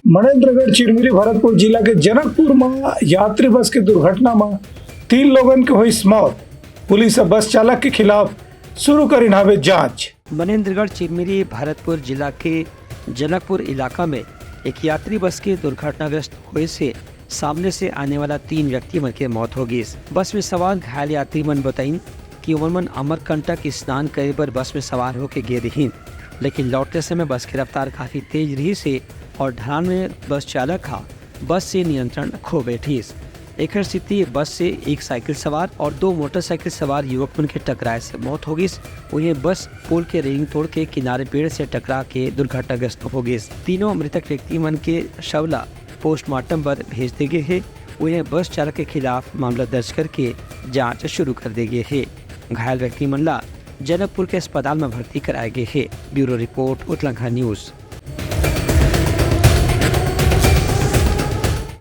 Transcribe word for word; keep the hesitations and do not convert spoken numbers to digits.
मनेन्द्रगढ़ चिरमिरी भरतपुर जिला के जनकपुर म यात्री बस के दुर्घटना म तीन लोगन के होइस मौत। पुलिस ह बस चालक के खिलाफ शुरू करिन हावे जांच। मनेन्द्रगढ़ चिरमिरी भरतपुर जिला के जनकपुर इलाका में एक यात्री बस के दुर्घटनाग्रस्त होए से सामने से आने वाला तीन व्यक्ति मन के मौत हो गिस। बस में सवार घायल यात्री मन बताइन कि ओमन मन अमरकंटक स्नान करे बर बस में सवार होके गे रहिन, लेकिन लौटते समय बस के रफ्तार काफी तेज रहिस हे और ढलान में बस चालक हा बस से नियंत्रण खो बैठिस। एकर सेती बस से एक साइकिल सवार और दो मोटरसाइकिल सवार युवक मन के टकराए से मौत हो गिस। उहें बस पुल के रेलिंग तोड़ के किनारे पेड़ से टकरा के दुर्घटनाग्रस्त हो गिस। तीनों मृतक व्यक्ति मन के शव ला पोस्टमार्टम बर भेज दे गे हे। उहें बस चालक के खिलाफ मामला दर्ज करके जांच शुरू कर दे गे हे। घायल व्यक्ति मन ला जनकपुर के अस्पताल में भर्ती कराए गे हे। ब्यूरो रिपोर्ट, उतलंघा न्यूज।